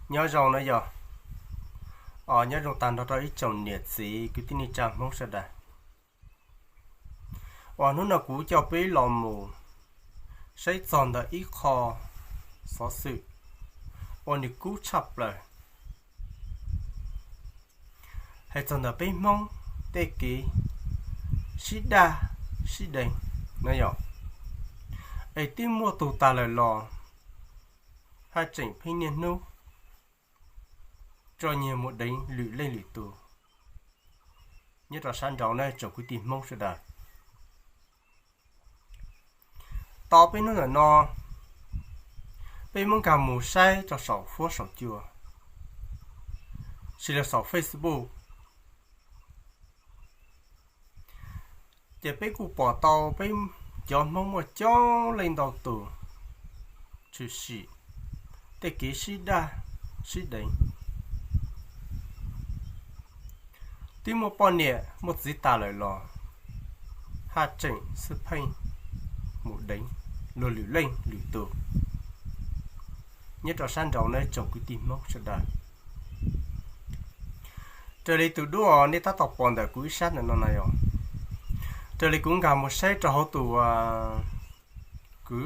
Nyob zoo na yog, nyob zoo tag nrho rau ib tsoom niam txiv kwv tij neej tsa Hmoob sawv daws. Uas hnub no kuv coj peb los mus saib txog ntawm ib qho xov xwm uas nws kub tshaj plaws hais txog ntawm peb Hmoob tej kev sib daj sib deev na yom. Es twb muaj tus tas lawm los haj tseem pheej niaj hnub tso nyiag mus deev lwm leej lwm tus nyob rau sab nraud na tsoom kwv tij Hmoob sawv daws. Tau peb hnub ntawm no peb muab nkag mus saib rau saum huab saum cua, tsis los saum Facebook, ces peb kuj pom tau peb cov Hmoob muaj coob leej ntau tus tshwm sim tej kev sib daj sib deev. Twb muaj poj niam muaj txiv tas lawm los haj tseem xwb pheej mus deev luag lwm leej lwm tus nyob rau sab nraud na tsoom kwv tij Hmoob sawv daws. Raws li tus duab nej tab tom pom ntawm kuv ib sab ntawm no na yog, raws li kuv nkag mus saib rau hauv tus kwv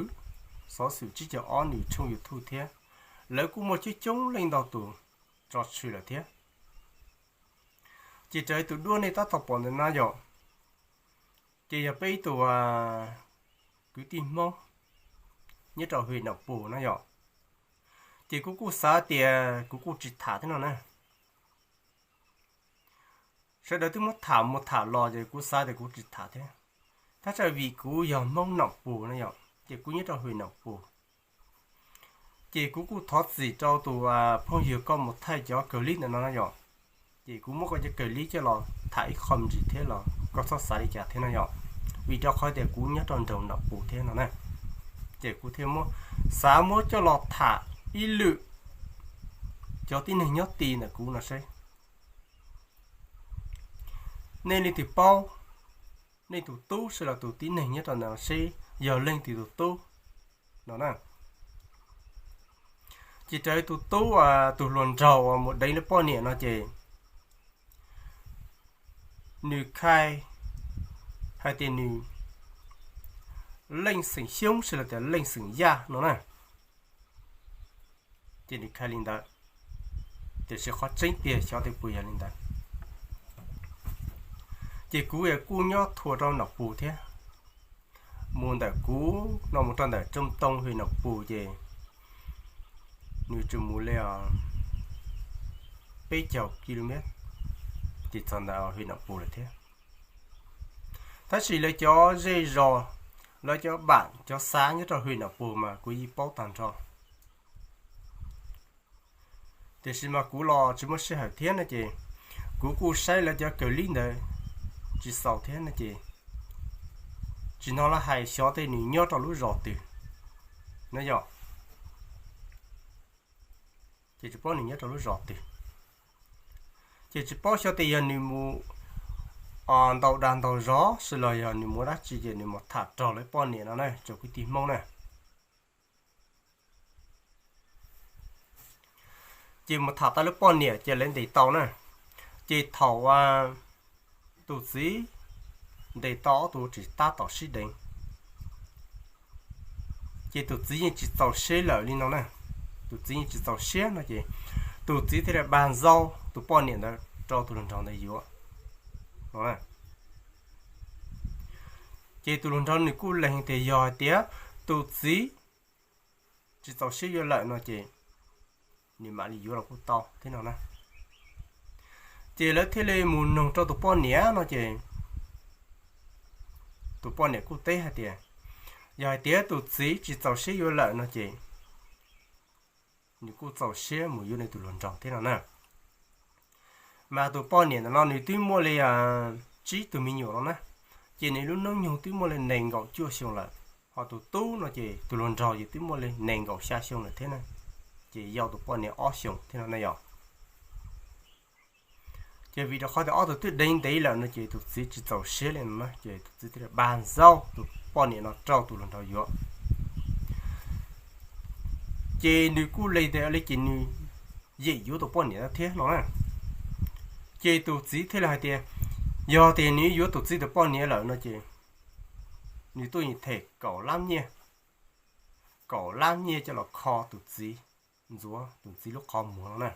xov xwm tsib caug ob nws tshooj YouTube thiab, lawv kuj muaj coob coob leej ntau tus tso tswv lawm thiab. Ces raws li tus duab nej tab tom pom ntawm no yog, ces yog peb ib tus kwv tij Hmoob nyob rau hwm Nam Pus na yom. Ces kuv kuj xav tias kuv kuj tsis tham thiab no na. Sawv daws twb muab tham mus tham los ces kuv xav tias kuv tsis tham thiab. Thaj tsam vim kuv yog Hmoob Nam Pus na yom, ces kuv nyob rau hwm Nam Pus. Ces kuv kuj thov txim rau tus phooj ywg koj mus thaij cov kawg lib ntawm no na yom. Ces kuv muab koj cov kawg lib coj los tham ib qho me ntsis thiab los koj txhob xav li cas thiab no yom. Vim rau qhov tias kuv nyob rau nroog Nam Pus thiab no na. Ces kuv thiaj muab, xav muab coj los tham ib lwm cov tib neeg nyob ti ntawm kuv no seb nej leej twg paub, nej tus tub sib los tus tib neeg nyob rau ntawd seb yog leej twg tus tub no na. Ces raws tus tub tus hluas nraug uas mus deev lawv poj niam no ces nws khai hais tias nws leej xeem Xyoob sib los tias leej xeem Yaj no na. Ces nws khai li ntawd, tiam sis qhov tseeb tiag xyov tias puas yog li ntawd. Ces kuv kuj nyob thuam rau Nam Pus thiab. Mus ntawm kuv no mus rau ntawm Tsoo Too hwm Nam Pus ces nws tsuas mus li peb caug ki lus mev, ces txog ntawm hwm Nam Pus lawm thiab. Tab sis lawv cov zej zos, lawv cov npam cov xav nyob rau hwm Nam Pus mas kuv yeej paub tag nrho. Tiam sis mas kuv los tsis muaj sij hawm thiab no ces kuv kuj saib lawv cov kawg lib ntawd tsis xaus thiab no ces tsis hnov lawv hais xyov tej nws nyob rau lub zos twg na yom. Ces tsis paub nws nyob rau lub zos twg. Ces tsis paub xyov tias yog nws mus ntaus dag ntaus zog sib los yog nws mus dab tsi ces nws mus tham raug lawv poj niam no na tsoom kwv tij Hmoob na. Ces mus tham tau lawv poj niam ces lawv ntes tau na. Ces thaum tus txiv ntes tau ob tug tsis tab tom sib deev, ces tus txiv yeej tsis txaus siab lawm li no na. Tus txiv yeej tsis txaus siab no ces tus txiv thiaj li npaj ntxau tus poj niam ntawd rau tus hluas nraug ntawd yuav no. Ces tus hluas nraug nws kuj lees tias yog hais tias tus txiv tsis txaus siab yuav lawm no ces nws mam li yuav los kuj tau thiab no na. Ces lawv thiaj li mus noog rau tus poj niam no ces tus poj niam kuj teb hais tias yog hais tias tus txiv tsis txaus siab yuav lawm no ces nws kuj txaus siab mus yuav nws tus hluas nraug thiab no na. Mas tus poj niam ntawm no nws twb muaj li tsib tug me nyuam no na, ces nws lub hnub nyoog twb muaj li nees nkaum cuaj xyoo lawm. Ho tus tub no ces tus hluas nraug ces twb muaj li nees nkaum xya xyoo lawm thiab na, ces yau tus poj niam ob xyoos thiab no na yom. Ces vim rau qhov tias ob tug twb deev ntev lawm no ces tus txiv tsis txaus siab li no na, ces tus txiv thiaj li npaj ntxau tus poj niam no rau tus hluas nraug yuav. Ces nws kuj lees tias li ces nws yeem yuav tus poj niam ntawd thiab no na. Ces tus txiv thiaj li hais tias, yog tias nws yuav tus txiv tus poj niam lawm no ces nws tuaj yeem them kaum lab nyiaj, kaum lab nyiaj coj los kho tus txiv, ntxuav tus txiv lub qhov muag no na.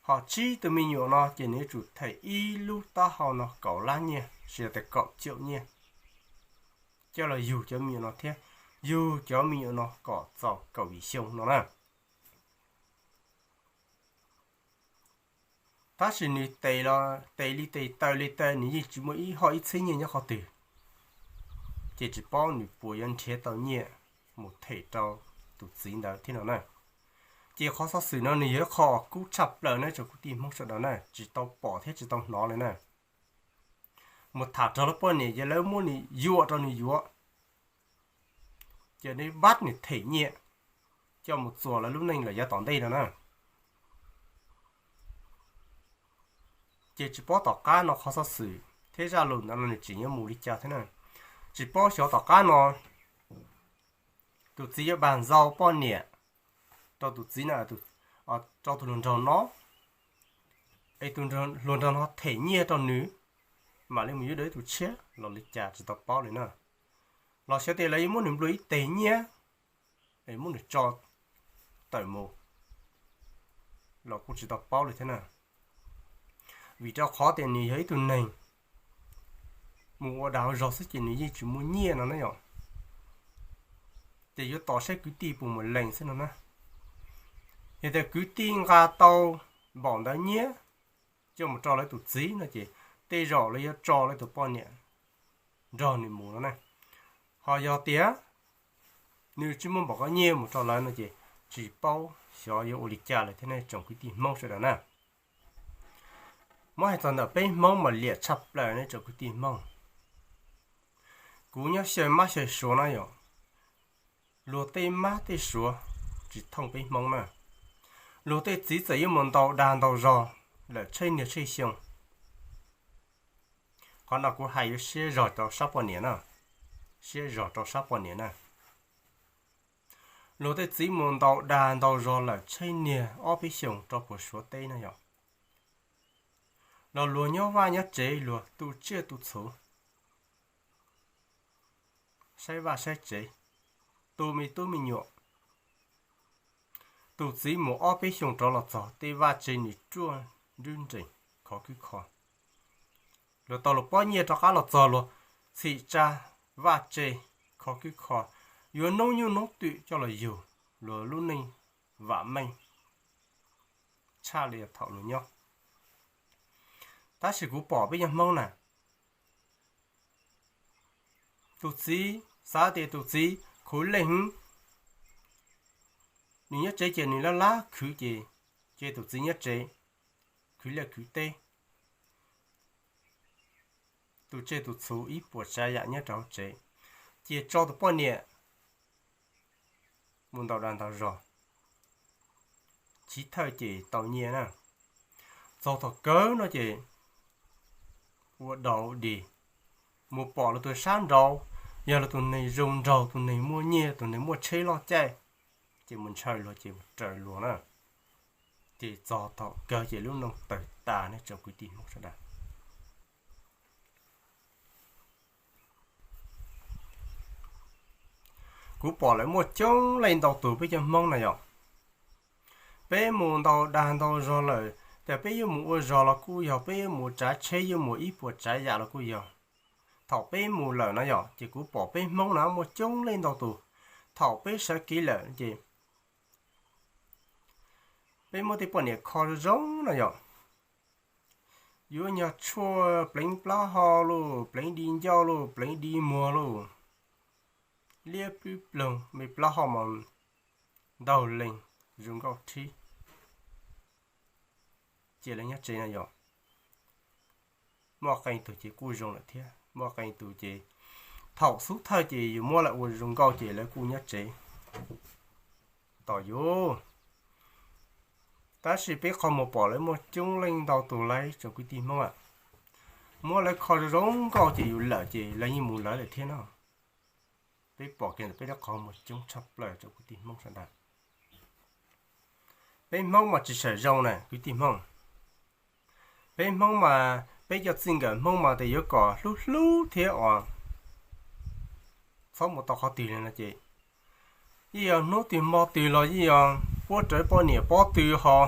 Ho tsib tus me nyuam no ces nws yuav tsum them ib lub taub hau no kaum lab nyiaj, tsis yog tias kaum caum nyiaj, coj los yug cov me nyuam no thiab, yug cov me nyuam no kom txaus kaum yim xyoo no na. Tab sis nws tes los tes li tes taw li taw, nws yeej tsis muaj ib hoj ib txhib nyiaj nyob qhov twg, ces tsis paub nws puas yuav nrhiav tau nyiaj mus them rau tus txiv ntawd thiab no na. Ces qhov xov xwm no nws yog ib qho kub tshaj plaws na tsoom kwv tij Hmoob sawv daws na, tsis tau pom thiab tsis tau hnov li na. Mus tham raug lawv poj niam ces lawv muab nws yuam rau nws yuav, ces nws pab nws them nyiaj coj mus txuas lawv lub neej lawm yav tom ntej no na. Ces tsis paub tom qab no qhov xov xwm thiab zaj lus ntawd no nws tseem yuav mus li cas thiab na. Tsis paub xyov tom qab no tus txiv yuav pab ntxau poj niam rau tus txiv na, rau tus hluas nraug no, es tus hluas nraug no them nyiaj rau nws, mam li mus yuav dua ib tus tshiab los li cas tsis tau paub li na. Los xyov tias lawv yuav muab nws nplua ib teg nyiaj es muab nws tso tawm mus los kuj tsis tau paub li thiab na. Vim rau qhov tias nws yog ib tug neeg mus ua dag ua zog xwb ces nws yeej tsis muaj nyiaj no na yom. Ces yuav tos saib kwv tij puas mus lees xwb no na. Yog tias kwv tij nqa tau npaum ntawd nyiaj coj mus rau lawv tus txiv no ces tej zaum lawv yuav tso lawv tus poj niam nrog nws mus no na. Ho yog tias nws tsis muaj npaum ko nyiaj mus rau lawv no ces tsis paub xyov yuav ua li cas lawm thiab nej tsoom kwv tij Hmoob sawv daws na. Muab hais txog ntawm peb Hmoob mas liam tshaj plaws nej tsoom kwv tij Hmoob. Kuv nyob xyaw mab xyaw suav na yom, luag tej mab tej suav tsis thooj peb Hmoob na. Luag tej txiv txawm yuav mus ntaus dag ntaus zog lawm tsheej niag tsheej xyoo, qhov no kuv hais yuav siab zog rau sab poj niam na, siab zog rau sab poj niam na. Luag tej txiv mus ntaus dag ntaus zog lawm tsheej niag ob peb xyoos rau puag Suav teb na yom, los luag nyob vaj nyob tsev luag tu tsiaj tu txhuv, saib vaj saib tsev, tu me tub me nyuam. Tus txiv mus ob peb xyoos rov los txog tej vaj tsev nws ruaj nrwb nrees khov kwb kho. Luag tau luag pob nyiaj rov qab los txog luag txhim tsa vaj tsev khov kwb kho, yuav noob nyuj noob twm coj los yug, luag lub neej vam meej tshaj li thaum luag nyob. Tab sis kuv pom peb cov Hmoob na, tus txiv xav tias tus txiv khuv leej heev, nws nyob tsev ces nws lab lab khwv ces, ces tus txiv nyob tsev khwv liaj khwv teb, tu tsiaj tu txhuv ib puas tsav yam nyob rau hauv tsev, ces tso tus poj niam mus ntaus dag ntaus zog, chiv thawj ces tau nyiaj na. Txog thaum kawg no ces ua dog dig, mus pom luag tus sab nraud, yog luag tus neeg zoo nraug, tus neeg muaj nyiaj, tus neeg muaj tsheb loj caij, ces mus ntshaw luag ces mus raws luag na. Ces txog thaum kawg ces lub neej tawg tas nej tsoom kwv tij Hmoob sawv daws. Kuv pom lawv muaj coob leej ntau tus peb cov Hmoob na yom. Peb mus ntaus dag ntaus zog lawm, ces peb yuav mus ua zog los kuj yog, peb yuav mus tsav tsheb yuav mus ib puas tsav yam los kuj yog. Thaum peb mus lawm na yom, ces kuv pom peb Hmoob na muaj coob leej ntau tus, thaum peb sawv kev lawm ces peb muab tej poj niam kho zoo zoo na yom. Yuav nyog tshuaj pleev plaub hau lauj, pleev di ncauj lauj, pleev di muag lauj, liab plwb ploog me plaub hau mas ntaug leeg zoo nkauj thib. Ces lawv nyob tsev no yom, muaj qee tus ces kuj zoo lawm thiab, muaj qee tus ces thaum xub thawj ces yus muab lawv ua zoo nkauj ces lawv kuj nyob tsev tos yus. Tab sis peb qhov muag pom lawv muaj coob leej ntau tus lawm tsoom kwv tij Hmoob a, muab lawv kho zoo nkauj ces yus lawm ces lawv yeej mus lawv lawm thiab no. Peb pom kiag ntawm peb lub qhov muag coob tshaj plaws tsoom kwv tij Hmoob sawv daws. Peb Hmoob mas tsis tshua zoo na kwv tij Hmoob. Peb Hmoob mas peb cov txij nkawm Hmoob mas tes yuav kom hlub hlub thiab os, txhob mus tau qhov twg li no ces yeej yog hnub twg hmo twg los yeej yog puab rawv poj niam pob tw ho.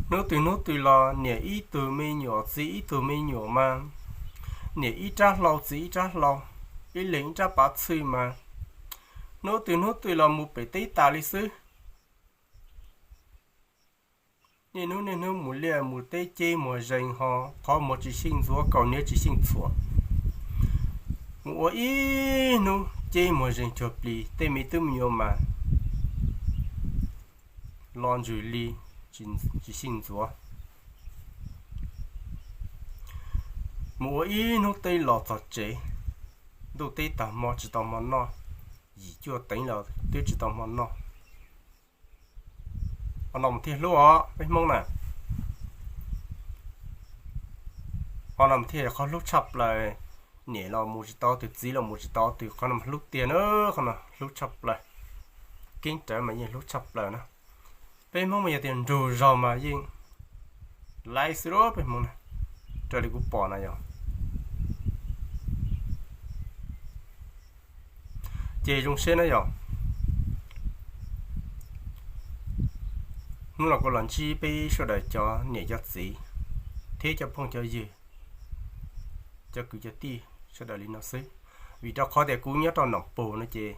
Hnub twg hnub twg los niam ib tug me nyuam txiv ib tug me nyuam mas, niam ib rab hlau txiv ib rab hlau, ib leeg ib rab pav txhwj mas, hnub twg hnub twg los mus pem teb tas li xwb. Niaj hnub niaj hnub mus liaj mus teb ceb muag zees ho, qhov muag tsis xyeej ntxuav, kaus hniav tsis xyeej txhuam. Mus ua ib hnub ceb muag zees cuag plis, tej me tub me nyuam mas los ntsws li tsis xyeej ntxuav. Mus ua ib hnub teb los txog tsev, ntuj teb tag hmo tsis tau hmo noj, yim cuaj teev los twb tsis tau hmo noj. Qhov no mas thiaj hlub os peb Hmoob na. Qhov no mas thiaj yog qhov hlub tshaj plaws. Niam los mus tsis tau twg, txiv los mus tsis tau twg, qhov no mas hlub tiag na, qhov no hlub tshaj plaws. Keeb rawv mas yeej hlub tshaj plaws na. Peb Hmoob mas yog tias nrug zog mas yeej laib xwb lauj peb Hmoob na, raws li kuv pom na yog. Ces zoo siab na yog, hnub no kuv los ntsib peb sawv daws cov niam cov txiv thiab cov phooj cov ywg, cov kwv cov tij sawv daws li no xwb. Vim rau qhov tias kuv nyob rau Nom Pus no ces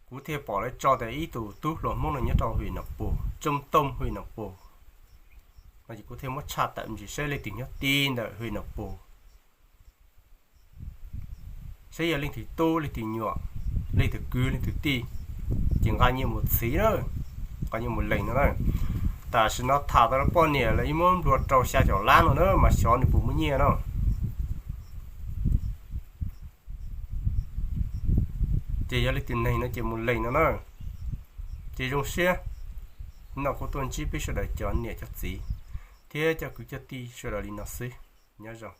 kuv thiaj pom lawv tso tias ib tug tub hluas Hmoob no nyob rau hwm Nom Pus, Tsooj Tooj hwm Nom Pus no ces kuv thiaj muab tshaj tawm ntsis saib leej twg nyob tib ntawm hwm Nom Pus, saib yog leej twg tub leej twg nyuam, leej twg kwv leej twg tij, ces nqa nyiaj mus txhiv na, nqa nyiaj mus lees no na. Tam sim no tham tau poj niam lawv yeej muab nplua rau xya caum lab no na mas xyov nws puas muaj nyiaj no. Ces yog leej twg neeg no ces mus lees no na. Ces zoo siab, no kuv tuaj ntsib peb sawv daws cov niam cov txiv thiab cov kwv cov tij sawv daws li no xwb. Nyob zoo.